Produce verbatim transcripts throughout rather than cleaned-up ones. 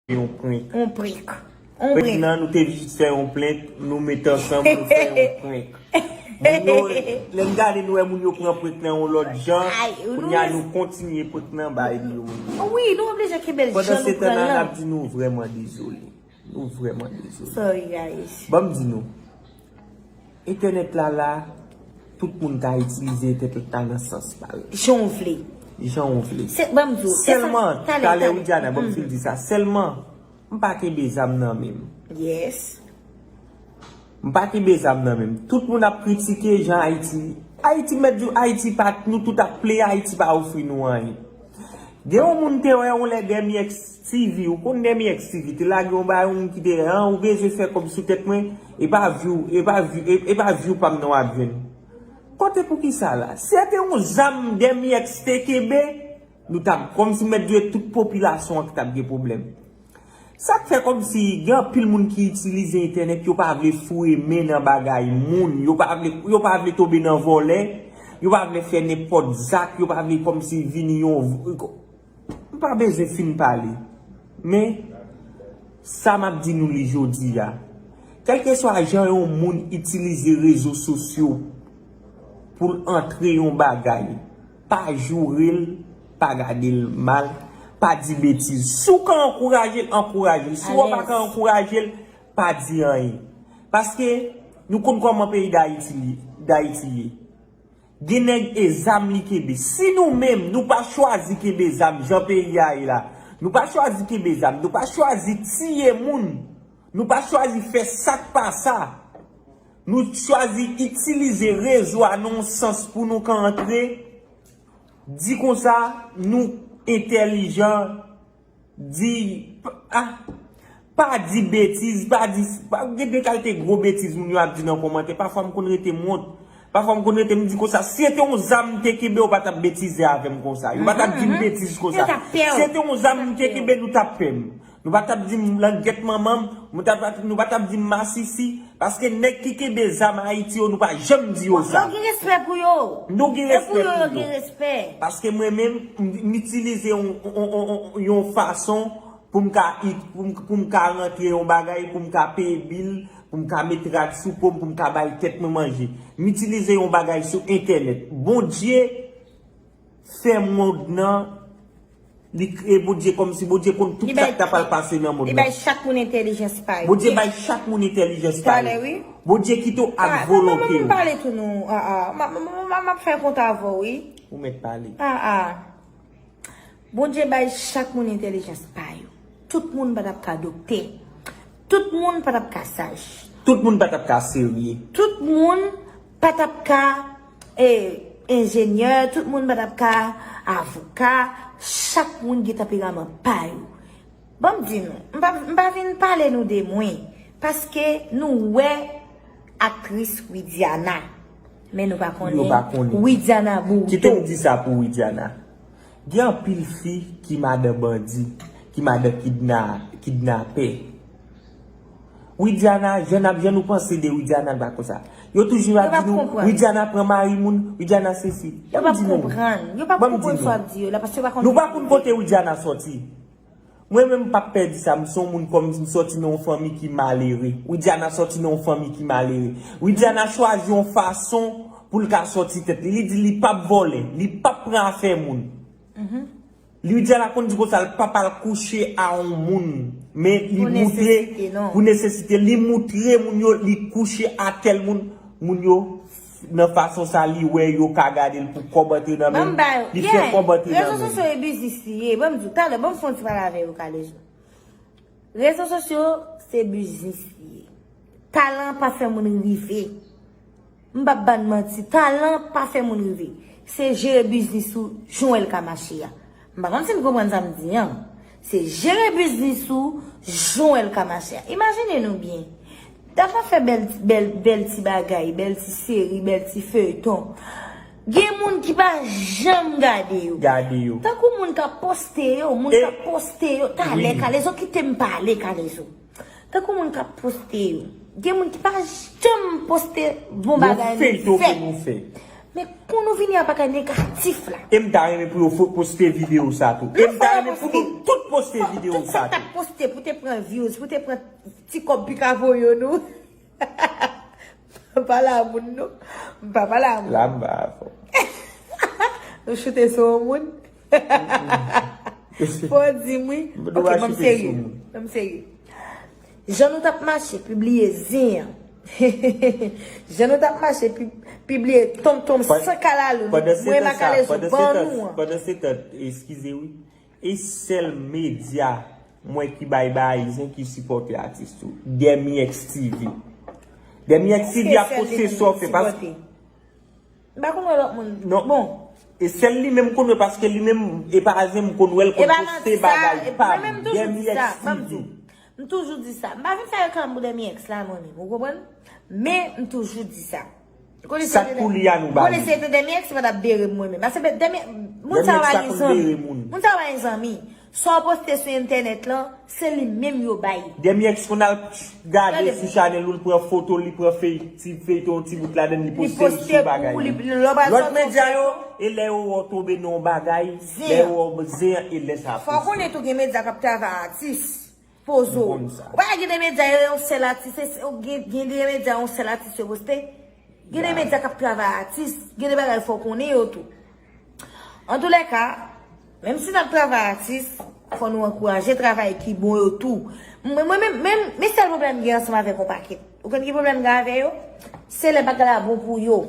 yon prank. Yon prank. Yon prank. Prank nan, nou te jis fè yon prank, nou met ansanm, nou fè yon prank. Moun yo, lè n gade, nou wè moun yo pran prank nan yon lòt jan. Kounye a, nou kontinye prank nan, bay li yo moun yo. Wi, nou oblije kenbe l jan nou pran l lan. Pandan se tan nan, n ap di nou vrèman dezole. Nou vrèman dezole. Sorry, guys. Ban m di nou, entènèt la la, tout moun ka itilize entènèt la nan sans pa yo. Jan w vle. Jan w vle. Se, ban m di w, se sa, sèlman, talè, talè, Widiana, ban m fin di sa. Sèlman, m pa kenbe zam nan men m. Yes. M pa kenbe zam nan men m. Tout moun ap kritike jan Ayiti. Ayiti mèt di w, Ayiti pa, nou tout ap pleye, Ayiti pa ofri nou anyen. Gen yon moun te wè yon lè Demi X T V, ou konn Demi X T V, te lage yon bagay, yon moun ki te, an, ou bezwen fè kòb sou tèt mwen, e pa view, e pa view, e, e pa view pa m nan w ap jwenn. Kote poukisa la? Si se te yon zam Demi X te kenbe, nou t ap, kòmsi mèt di w tout popilasyon an ki t ap gen pwoblèm. Sa k fè kòmsi gen anpil moun ki itilize entènèt, yo pa vle foure men nan bagay moun, yo pa vle, yo pa vle tonbe nan vòlè, yo pa vle fè nenpòt zak, yo pa vle kòmsi vini yon, m pa bezwen fin pale. Men, sa m ap di nou li jodi a. Kèlkeswa jan yon moun itilize rezo sosyo pou l antre yon bagay, pa joure l, pa gade l mal, pa di betiz. Si w ka ankouraje l, ankouraje l. Si w pa ka ankouraje l, pa di anyen. Paske nou konn kòman peyi Dayiti li, Dayiti ye. Gen nèg e zam li kenbe. Si nou menm, nou pa chwazi kenbe zam jan peyi a ye la, nou pa chwazi kenbe zam, nou pa chwazi tiye moun, nou pa chwazi fè sa k pa sa, nou chwazi itilize rezo a nan yon sans pou nou ka antre, di konsa, nou entèlijan, di, pa, ah, pa di betiz, pa di, pa, gen de kalite gwo betiz moun yo ap di nan kòmantè. Pafwa m konn rete m wont. Pafwa m konn rete m di konsa, si se te yon zam m te kenbe, ou pa t ap betize avè m konsa. Yo pa t ap di m betiz konsa. Si se te yon zam m te kenbe, nou t ap pè m. Nou pa t ap di m langèt manman m, nou pa t ap, nou pa t ap di m masisi. Paske nèg ki kenbe zam Ayiti yo, nou pa janm di yo sa. Yo gen respè pou yo. Nou gen respè pou yo. Paske mwen menm, m, m itilize yon, yon, yon, yon, yon fason pou m ka, pou m, pou m ka rantre yon bagay, pou m ka peye bil, pou m ka met rad sou po m, pou m ka bay tèt mwen manje. M itilize yon bagay sou entènèt. Bondye fè mond nan, li kreye Bondye kòmsi Bondye konn tout sa k ta pral pase nan mond nan. Li bay chak moun entèlijans pa yo. Bondye bay chak moun entèlijans pa yo. Talè, wi. Bondye kite w ak volonte w. Ban m pale tou non. Ah, ah. M ap fè kont avè w, wi. Ou mèt pale. Ah, ah. Bondye bay chak moun entèlijans pa yo. Tout moun pa t ap ka doktè. Tout moun pa t ap ka saj. Tout moun pa t ap ka serye. Tout moun pa t ap ka, e, enjenyè. Tout moun pa t ap ka avoka. Chak moun gen tanperaman pa yo. Ban m di nou, m pa, m pa vin pale nou de mwen. Paske nou wè aktris Widiana. Men nou pa konnen Widiana Burrito. Kite m di sa pou Widiana. Gen anpil fi ki madan bandi, ki madan kidna-, kidnapè. Widiana, jan n ap, jan nou panse de Widiana, l pa konsa. Yo toujou ap di nou, Widiana pran mari moun, Widiana sesi. Yo p ap konprann. Yo p ap konprann sa w ap di yo la, paske yo pa konn. Nou pa konn kote Widiana sòti. Mwen menm, m p ap pè di sa, m se yon moun kòm m sòti nan yon fanmi ki malere. Widiana sòti nan yon fanmi ki malere. Widiana chwazi yon fason pou l ka sòti tèt li. Li di li p ap vòlè, li p ap pran afè moun. Widiana konn di konsa, l p ap al kouche a yon moun. Men li moutre, pou nesesite, li moutre moun yo, li kouche a tèl moun, moun yo nan fason sa, li wè yo ka gade l pou kòb antre nan men l, li fè kòb antre nan men l. Rezo sosyo e biznis li ye. Ban m di w, talè, ban m fè yon ti pale avè yo, Kalezo. Rezo sosyo se biznis li ye. Talan pa fè moun rive. M p ap ba n manti, talan pa fè moun rive. Se jere biznis ou jan w wè l ka mache a. M pa konn si n konprann sa m di an. Se jere biznis ou jan w wè l ka mache a. Imajine nou byen. Dapa fè bèl, bèl, bèl ti bagay, bèl ti seri, bèl ti feyton. Gen moun ki pa janm gade yo. Gade yo. Tankou moun k ap poste yo, moun k ap poste yo. Talè, Kalezo, kite m pale, Kalezo. Tankou moun k ap poste yo. Gen moun ki pa janm poste bon bagay nou fè. Yon feyton ke nou fè. Men kon nou vini an bagay negatif la. E m ta renmen pou yo fo- poste videyo sa tou. E m ta renmen pou nou tout poste videyo sa tou. Tout sa k ap poste pou te pran views, pou te pran ti kòb pika pou yo nou. M pa pale a moun non. M pa pale a moun. La m ba fò. Nou choute sou yon moun. Fò di m wi. Ok, ban m serye. Ban m serye. Jan nou t ap mache pibliye zen an. Jan nou t ap mache pi- pibliye tonton san kalalou. Mwen makalezou ban nou an. Pandan se tan, eskize wi. E sèl medya mwen ki bay bagay zen ki sipòte atis tou. Dèmi X T V. Dèmi X T V ap poste sa w fè paske M pa konn wè lòt moun. Non. Bon. E sèl li menm m konn wè paske li menm e pa zen m konn wè l konn poste bagay pa m. Dèmi X T V. M toujou di sa. M pa vin fè reklame pou Dèmi X la mwen menm, ou konprann? Men m toujou di sa. Sa k pou li a nou ba li. Konnen se te Dèmi X pa t ap bere m mwen menm. Paske Dèmi, moun sa yo pa gen zanmi. Moun sa yo pa gen zanmi. Sa w poste sou entènèt lan, se li menm yo bay. Dèmi X konn al gade sou chanèl ou, l pran foto, li pran fey- ti feyton, ti bout ladan l, li poste l sou bagay li. Lòt medya yo, e lè yo wè w tonbe nan yon bagay, lè yo wè w zen an, e lè sa poste. Fò w konnen tou gen medya k ap travay atis. Poze w. Ou pa gen de medya yo yon sèl atis, se- se- gen gen de medya yon sèl atis yo poste. Gen de medya k ap travay atis, gen de bagay fò w konnen yo tou. Antoulèka, menm si n ap travay atis, fò nou ankouraje travay ki bon yo tou. Mwen mwen menm, menm, men sèl pwoblèm m gen ansanm avèk yon pakèt. Ou konn ki pwoblèm m gen avè yo? Se lè bagay la bon pou yo.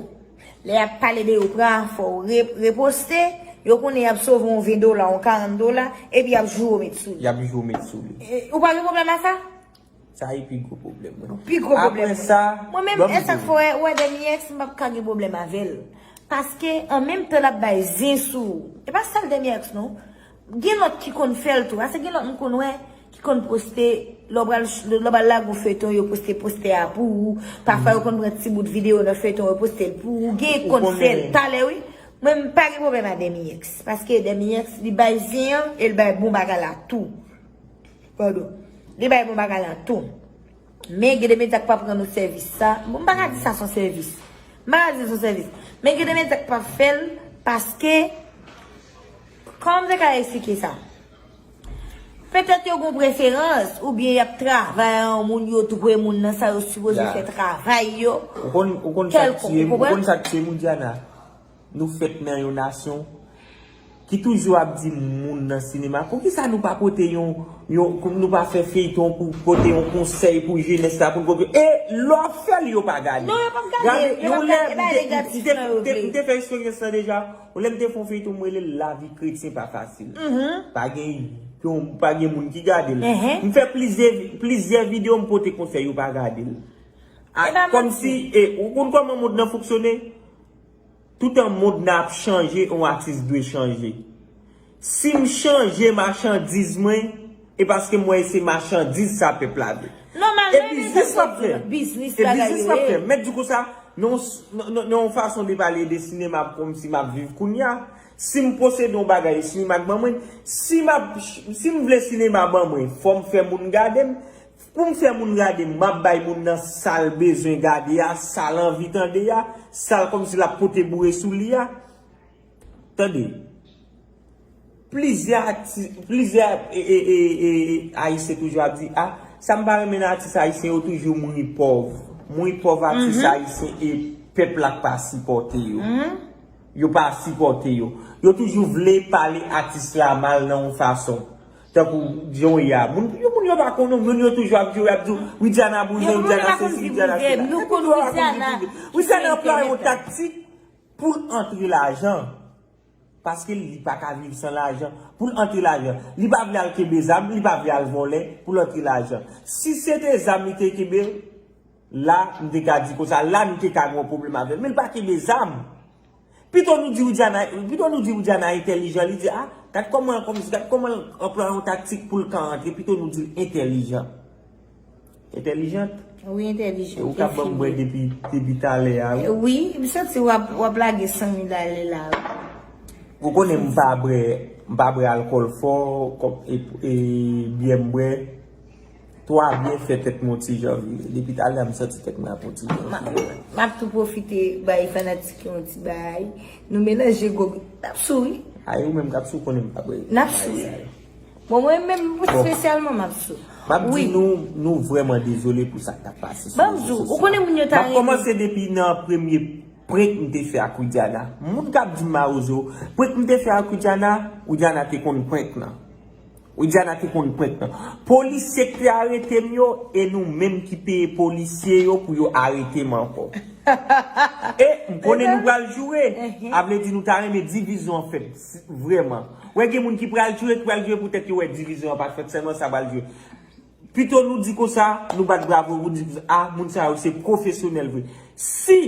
Lè y ap pale de yo pran afè w re- reposte, yo konnen y ap sove yon ven dola, yon karant dola, epi y ap joure w met sou li. Y ap joure w met sou li. E, ou pa gen pwoblèm a sa? Sa e pi gwo pwoblèm mwen. Pi gwo pwoblèm mwen. Apre sa, mwen menm, e sa k fè w wè Dèmi X, m p ap ka gen pwoblèm avè l. Paske, an menm tan l ap bay zen sou ou. E pa sèl Dèmi X non. Gen lòt ki konn fè l tou. Paske gen lòt m konn wè ki konn poste, lè w pral, lè w pral lage yon feyton, yo poste postè a pou ou. Pafwa, yo konn pran ti bout videyo nan feyton, yo poste l pou ou. Gen ki konn fè l talè, wi. Mwen, m pa gen pwoblèm a Dèmi X. Paske Dèmi X, li bay zen an, e l bay bon bagay la tou. Padon. Li bay bon bagay la tou. Men gen de medya k pa pran nou sèvis sa. Bon, m pa ka di sa se yon sèvis. M pa ka di se yon sèvis. Men gen de medya k pa fè l paske, kòman m te ka eksplike sa? Petèt yo gen preferans, oubyen y ap travay a yon moun, yo twouve moun nan sa yo sipoze fè travay yo. Ou konn, ou konn sa k tiye, ou konn sa k tiye m, Widiana? Nou fèt nan yon nasyon ki toujou ap di moun nan sinema, poukisa nou pa pote yon, yon, nou pa fè feyton pou pote yon konsèy pou jenès la, pou n konprann? E lè w ap fè l, yo pa gade. Non, yo p ap gade. Gade, yo p ap gade, e pa negatif nan yo vle. M te fè eksperyans lan deja. Yon lè m te fè yon feyton, m rele l Lavi kretyen pa fasil. Pa gen, pa gen moun ki gade l. M fè plizyè, plizyè videyo, m pote konsèy, yo pa gade l. Kòmsi, e, ou konn kòman mond nan fonksyone? Toutan mond nan ap chanje, yon atis dwe chanje. Si m chanje machandiz mwen, e paske m wè se machandiz sa pèp la vle. E biznis m ap fè. E biznis m ap fè. Mèt di konsa, nan yon fason de pale de sinema kòmsi m ap viv kounye a, si m posede yon bagay, sinema k ban mwen, si m ap, si m vle sinema ban mwen, fò m fè moun gade m, Pou m fè moun gade m, m ap bay moun nan sa l bezwen gade a, sa l anvi tande a, sa l kòmsi l ap pote boure sou li a. Tande. Plizyè ati-, plizyè, e, e, e, e, Ayisyen toujou ap di, a, sa m pa renmen nan atis ayisyen yo toujou mouri pòv. Mouri pòv atis ayisyen e pèp la k pa sipòte yo. Yo pa sipòte yo. Yo toujou vle pale atis la mal nan yon fason. Tankou John ya. Moun, yo, moun yo pa konnen, moun yo toujou ap di, yo ap di, Widiana bouzen, Widiana sesi, Widiana sela. Yo pa konn viv Widiana. Widiana anplwaye yon taktik pou l antre lajan. Paske li pa ka viv san lajan. Pou l antre lajan. Li pa vle al kenbe zam, li pa vle al vòlè pou l antre lajan. Si se te zam li te kenbe, la, m te ka di konsa, la, nou te ka gen yon pwoblèm avè l. Men l pa kenbe zam. Pito nou di Widiana, pito nou di Widiana entèlijan, li di, a, gad kòman, kòm, gad kòman l anplwaye yon taktik pou l ka antre, pito nou di l entèlijan. Entèlijant. Wi, entèlijan. E ou ka ban m bwè depi, depi talè a, wi. Wi, m santi w ap, w ap lage san mil ale la, wi. Ou konnen m pa bwè, m pa bwè alkòl fò, kòm, e, e, byè m bwè. Twa byen fè tèt mwen yon ti jan vire. Depi talè a m santi tèt mwen ap yon ti jan vire. M ap tou pwofite bay fanatik yo yon ti bagay. Nou melanje gwo. N ap sou wi. Ay, ou menm k ap sou konnen m pa bwè. N ap sou wi. Bon, mwen menm espesyalman m ap sou. M ap di nou, nou vrèman dezole pou sa k t ap pase sou rezo sosyo. Ban m di w, ou konnen moun yo ta renmen. M ap kòmanse depi nan premye prank m te fè ak Widiana. Moun k ap di m mawozo, prank m te fè ak Widiana, Widiana te konn prank lan. Widiana te konn prank lan. Polisye k te arete m yo, e nou menm ki peye polisye yo pou yo arete m ankò. E m konnen nou pral joure. A vle di nou ta renmen divizyon an fèt, vrèman. Wè gen moun ki pral joure, ki pral joure poutèt yo wè divizyon an pa t fèt, sèlman sa pral joure. Pito nou di konsa, nou bat bravo, nou di konsa, a, moun sa yo se pwofesyonèl vre. Si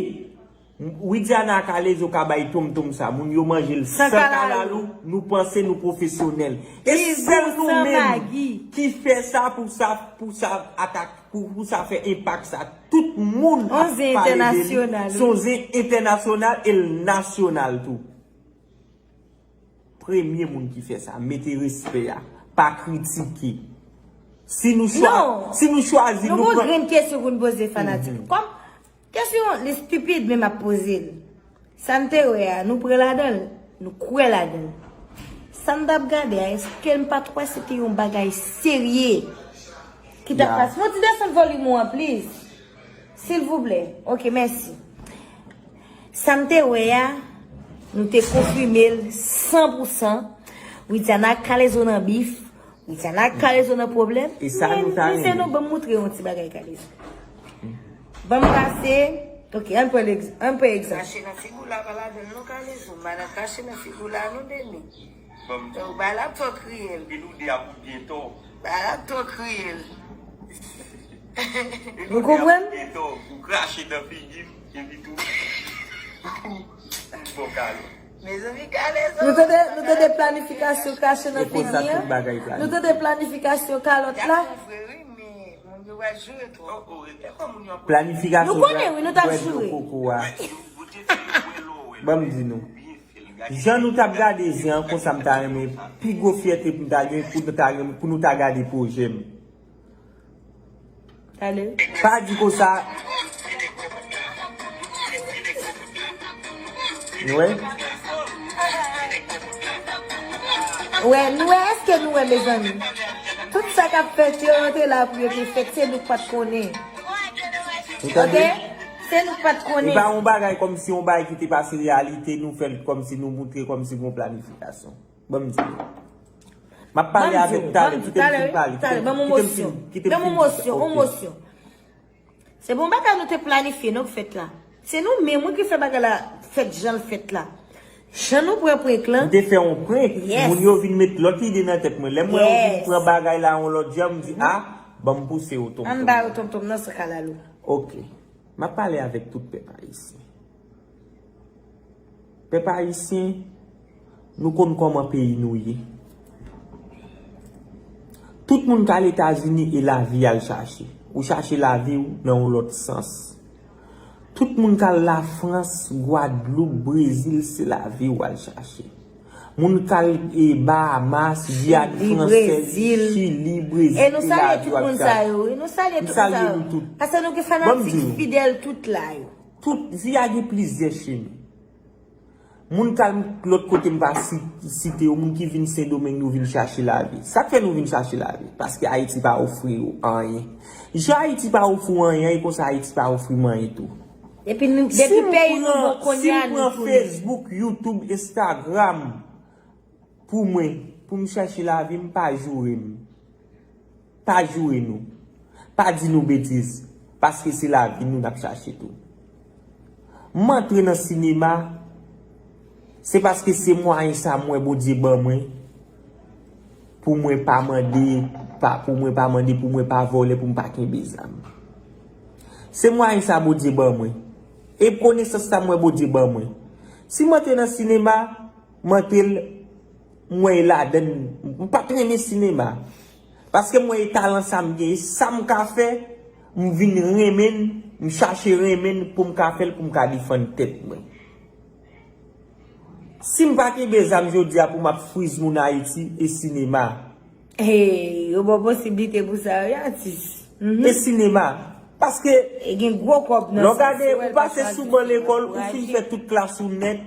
Widiana ak Alezo ka bay tonmtonm sa, moun yo manje l san kalalou, nou panse nou pwofesyonèl. E sèl nou menm ki fè sa pou sa, pou sa atak, pou, pou sa fè enpak sa. Tout moun ap pale de li. Se yon zen entènasyonal e l nasyonal tou. Premye moun ki fè sa, mete respè a, pa kritike. Si nou chwa, si nou chwazi, nou pran. Nou gon grenn kesyon pou n poze fanatik. Kòm kesyon li stipid, men m ap poze l. Sa n te wè a, nou pran ladan l, nou kwè ladan l. Sa n t ap gade a, èske n pa t wè se te yon bagay serye ki t ap pase? Monty, desann volim ou an, please. Silvouplè. Ok, mèsi. Sa m te wè a, nou te konfime l san pou san. Widiana ak Kalezo nan bif. Widiana ak Kalezo nan pwoblèm. E sa nou ta renmen. Men, mesye, nou ban m moutre yon ti bagay Kalezo. Ban m pase. Ok, ann pran egz-, ann pran egzanp. Krache nan figi w la pa ladan l non, Kalezo. Madan krache nan figi w la non, Deni. Donk, bagay la ap twò kriyèl. Epi nou de ap byen tò. Bagay la ap twò kriyèl. Nou konprann? Byen tò, ou krache nan figi m, epi tou. Bon, Kalezo. Mezanmi, Kalezo. Nou tande, nou tande planifikasyon krache nan figi an. Nou tande planifikasyon kalòt la. Planifikasyon. Nou konnen, wi, nou t ap joure. Ban m di nou. Jan nou t ap gade zen an, konsa m ta renmen, pi gwo fyète pou m ta gen, pou nou ta renmen, pou nou ta gade pwojè m. Pa di konsa. Nou wè? Wè, nou wè, èske nou wè, mezanmi? Tout sa k ap fèt yo, yo te la pou yo te fèt, se nou k pa t konnen. Ou tande? Ok? Se nou k pa t konnen. E pa yon bagay kòmsi yon bagay ki te pase reyalite, nou fè l kòmsi nou moutre kòmsi gon planifikasyon. Ban m di nou. M ap pale avèk talè, kite m fin pale, kite m fin, kite m fin, ok. Se bon bagay nou te planifye, non, k fèt la. Se nou menm, wi, ki fè bagay la fèt jan l fèt la. Jan nou pran prank lan. M te fè yon prank, moun yo vin met lòt ide nan tèt mwen. Lè m wè yo vin pran bagay la yon lòt jan, m di, a, ban m pouse yo tonmtonm. Ann ba yo tonmtonm nan san kalalou. Ok. M ap pale avèk tout pèp ayisyen. Pèp ayisyen, nou konn kòman peyi nou ye. Tout moun k al Etazini e lavi y al chache. Ou chache lavi w nan yon lòt sans. Tout moun k al Lafrans, Gwadloup, Brezil, se lavi w al chache. Moun k al, e, Bahamas, Giyàn Fransèz, Chili, Brezil, se lavi w al chache. E nou salye tout moun sa yo, wi. Nou salye tout moun sa yo. M salye nou tout. Paske nou gen fanatik fidèl tout la yo. Tout, vi a gen plizyè chemen. Moun k al lòt kote m pa si-, site yo, moun ki vin Sendomeng, nou vin chache lavi. Sa k fè nou vin chache lavi? Paske Ayiti pa ofri yo anyen. Jan Ayiti pa ofri w anyen, e konsa Ayiti pa ofri m anyen tou. Epi nou, depi peyi nou bon kounye a, nou tounen. Si m pran Facebook, YouTube, Instagram, pou mwen, pou m chache lavi m, pa joure m. Pa joure nou. Pa di nou betiz, paske se lavi nou n ap chache tou. M antre nan sinema, se paske se mwayen sa m wè Bondye ban mwen, pou mwen pa mande, pa, pou mwen pa mande, pou mwen pa vòlè, pou m pa kenbe zam. Se mwayen sa Bondye ban mwen. E konesans sa m wè Bondye ban mwen. Si m antre nan sinema, m antre l, m wè e ladann, m pa t renmen sinema. Paske m wè e talan sa m gen, e sa m ka fè, m vin renmen l, m chache renmen l pou m ka fè l, pou m ka defann tèt mwen. Si m pa kenbe zam jodi a pou m ap friz moun Ayiti, e sinema. Hey, yo ba w posiblite pou sa, wi, atis. Mhm. E sinema. Paske, e gen gwo kòb nan lè w sa, gade, ou pase sou ban lekòl, ou fin fè tout klas ou nèt,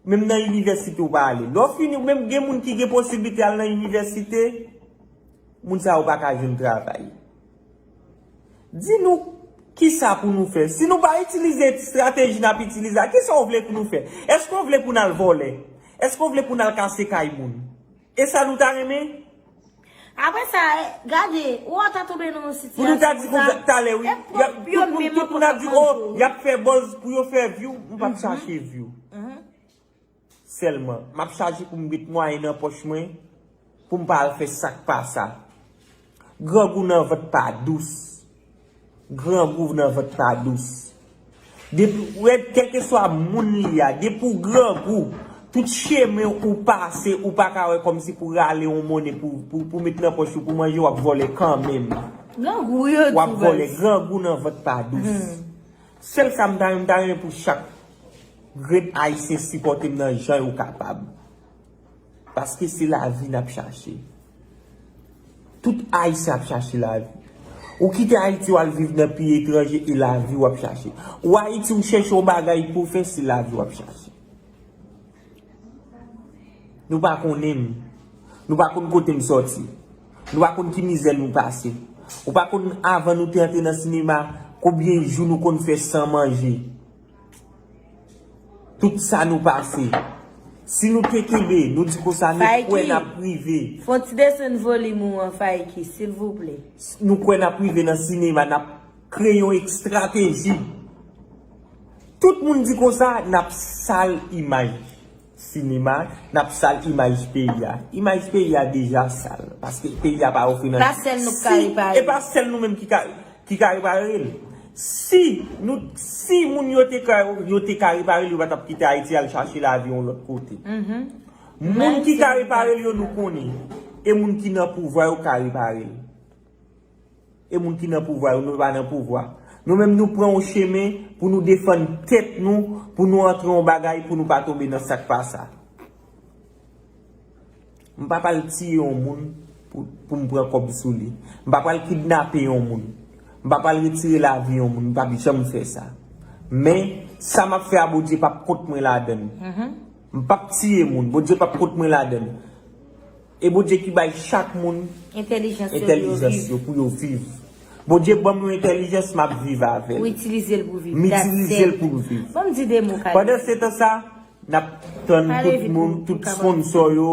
menm nan inivèsite ou pa ale. Lè w fini, menm gen moun ki gen posiblite al nan inivèsite, moun sa yo pa ka jwenn travay. Di nou, kisa pou nou fè? Si nou pa itilize estrateji n ap itilize a, kisa w vle pou nou fè? Èske w vle pou n al vòlè? Èske w vle pou n al kase kay moun? E sa nou ta renmen? Apre sa, gade, ou ta tonbe nan yon sitiyasyon pou nou ta di konsa, talè, wi. Tout moun ap di, oh, y ap fè buzz pou yo fè view. M p ap chache view. Sèlman, m ap chache pou m met mwayen nan pòch mwen, pou m pa al fè sa k pa sa. Grangou nan vant pa dous. Grangou nan vant pa dous. Depi, ou wè, kèlkeswa moun li a, depi w grangou, tout chemen ou pase, ou pa ka wè kòmsi pou rale yon monnen pou, pou, pou met nan pòch ou, pou manje, w ap vòlè kanmenm. Grangou yo tou, baz. W ap vòlè, grangou nan vant pa dous. Sèl sa m ta renmen, m ta renmen pou chak grenn Ayisyen sipòte m nan jan yo kapab. Paske se lavi n ap chache. Tout Ayisyen ap chache lavi. Ou kite Ayiti, w al viv nan peyi etranje, e lavi w ap chache. Ou Ayiti, ou chèche yon bagay pou w fè, se lavi w ap chache. Nou pa konnen m. Nou pa konn kote m sòti. Nou pa konn ki mizè nou pase. Ou pa konn, avan nou te antre nan sinema, konbyen jou nou konn fè san manje. Tout sa nou pase. Si nou te kenbe, nou di konsa, nou kwè n ap rive. Fè yon ti desann volim ou an, Fayki, silvouplè. Nou kwè n ap rive nan sinema, n ap kreye yon estrateji. Tout moun di konsa, n ap sal imaj sinema, n ap sal imaj peyi a. Imaj peyi a deja sal, paske peyi a pa ofri nan. Pa sèl nou k ka repare. E pa sèl nou menm ki ka, ki ka repare l. Si nou, si moun yo te ka, yo te ka repare l, yo pa t ap kite Ayiti al chache lavi yon lòt kote. Moun ki ka repare l yo, nou konnen. E moun ki nan pouvwa yo ka repare l. E moun ki nan pouvwa yo, nou pa nan pouvwa. Nou menm, nou pran yon chemen pou nou defann tèt nou, pou nou antre yon bagay, pou nou pa tonbe nan sa k pa sa. M pa pral tiye yon moun pou, pou m pran kòb sou li. M pa pral kidnape yon moun. M pa pral retire lavi yon moun. M p ap janm fè sa. Men, sa m ap fè a, Bondye p ap kont mwen ladann. M p ap tiye moun. Bondye p ap kont mwen ladann. E Bondye ki bay chak moun entèlijans yo pou yo viv. Bondye ban m yon entèlijans, m ap viv avè l. Ou itilize l pou viv. M itilize l pou m viv. Ban m di de mo, Kayou. Pandan se tan sa, n ap tann tout moun, tout sponsò yo,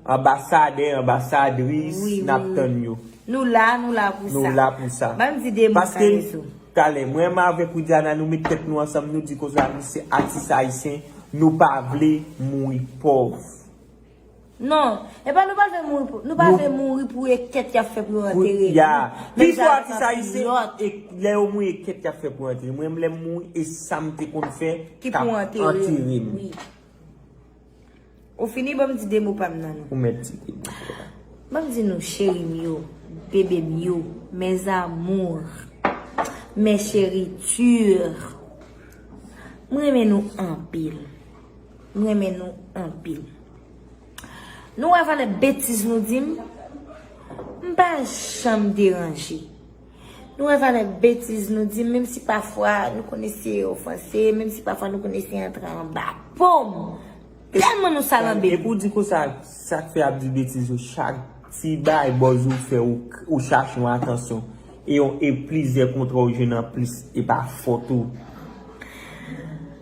anbasadè, anbasadris, n ap tann yo. Nou la, nou la pou sa. Nou la pou sa. Ban m di de mo, Kayou. Paske, talè, mwen menm avèk Widiana, nou met tèt nou ansanm, nou di konsa, nou se atis ayisyen, nou pa vle mouri pòv. Non, e pa nou pa vle mouri pou, nou pa vle mouri pou e kèt y ap fè pou yo antere nou. Pifò atis ayisyen, e lè yo mouri, e kèt y ap fè pou antere. Mwen, lè m mouri, e sa m te konn fè k ap antere m. Ou fini, ban m di de mo pa m nan, non. Ou mèt di de mo pa w. Ban m di nou, cheri m yo, bebe m yo, mes amours, mes chéritures. M renmen nou anpil. M renmen nou anpil. Nou wè valè betiz nou di m? M pa janm deranje. Nou wè valè betiz nou di m, menm si pafwa nou konn eseye ofanse, menm si pafwa nou konn eseye antre anba po m. Tèlman nou salanbe. Epi w di konsa, sa k fè y ap di betiz yo, chak ti bagay bòz ou fè, ou, ou chache yon atansyon. E yon, e plizyè kontra w jwenn anplis, e pa fòt ou.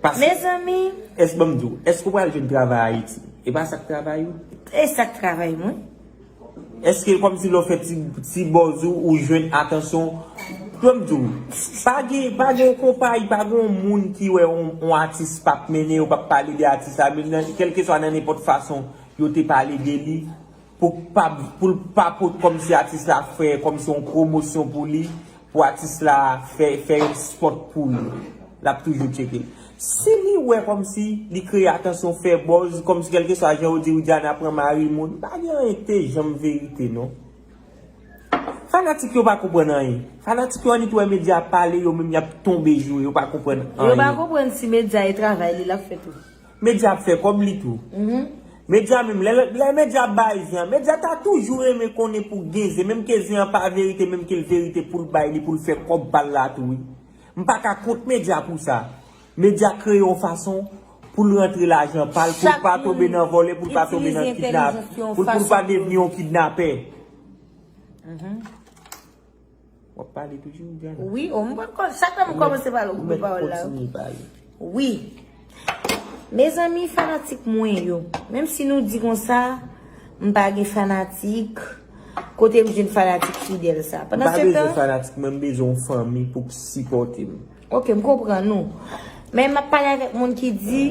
Paske, mezanmi, èske, ban m di w, èske w pral jwenn travay Ayiti? E pa sa k travay ou? E sa k travay mwen. Èske kòmsi lè w fè ti, ti bòz ou, ou jwenn atansyon? Ban m di w, pa gen, pa gen yon konpayi, pa gen yon moun ki wè yon, yon atis p ap mennen, yo p ap pale de atis la, menm nan, kèlkeswa nan nenpòt fason yo te pale de li, pou pa, pou l pa pot kòmsi atis la fè, kòmsi yon pwomosyon pou li, pou atis la fè, fè yon spot pou li. L ap toujou tcheke. Si li wè kòmsi li kreye atansyon, fè buzz, kòmsi kèlkeswa jan yo di Widiana pran mari moun, pa gen anyen ki te janm verite, non. Fanatik yo pa konprann anyen. Fanatik yo annik wè medya ap pale, yo menm y ap tonbe joure, yo pa konprann anyen. Yo pa konprann si medya e travay li l ap fè tou. Medya ap fè kòb li tou. Mhm. Medya menm, lè, lè medya bay zen an, medya ta toujou renmen konnen pou gen zen, menm ke zen an pa verite, menm ke l verite pou l bay li, pou l fè kòb pa l la tou, wi. M pa ka kont medya pou sa. Medya kreye yon fason pou l rantre lajan pa l, pou l pa tonbe nan vòlè, pou l pa tonbe nan kidnap, pou l, pou l pa devni yon kidnapè. W ap pale toujou, Diana? Wi, o, m pa konn, chak lè m kòmanse pale, ou koupe pawòl la. Kontinye pale. Wi. Mezanmi, fanatik mwen yo, menm si nou di konsa, m pa gen fanatik, kote m jwenn fanatik fidèl sa? M pa bezwen fanatik, mwen m bezwen yon fanmi pou k sipòte m. Ok, m konprann ou. Men m ap pale avèk moun ki di,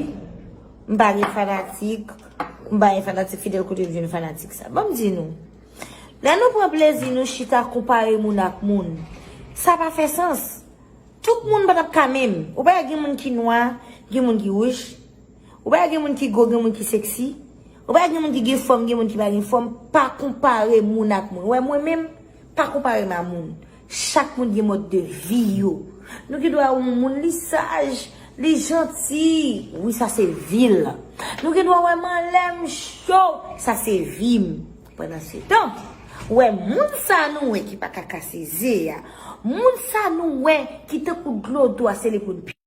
m pa gen fanatik, m pa gen fanatik fidèl, kote m jwenn fanatik sa? Ban m di nou. Lè nou pran plezi, nou chita konpare moun ak moun. Sa pa fè sans. Tout moun pa t ap ka menm. Ou pa gen moun ki nwa, gen moun ki wouj. Ou pa gen moun ki gwo, gen moun ki seksi. Ou pa gen moun ki gen fòm, gen moun ki pa gen fòm. Pa konpare moun ak moun. Wè, mwen menm, pa konpare m a moun. Chak moun gen mòd de vi yo. Nou gen dwa wè yon moun li saj, li janti. Wi, sa se vi l. Nou gen dwa wè m anlè, m cho. Sa se vi m. Pandan se tan, wè moun sa nou wè ki pa ka kase ze a, moun sa nou wè ki tankou dlo dou a, se li pou n pi.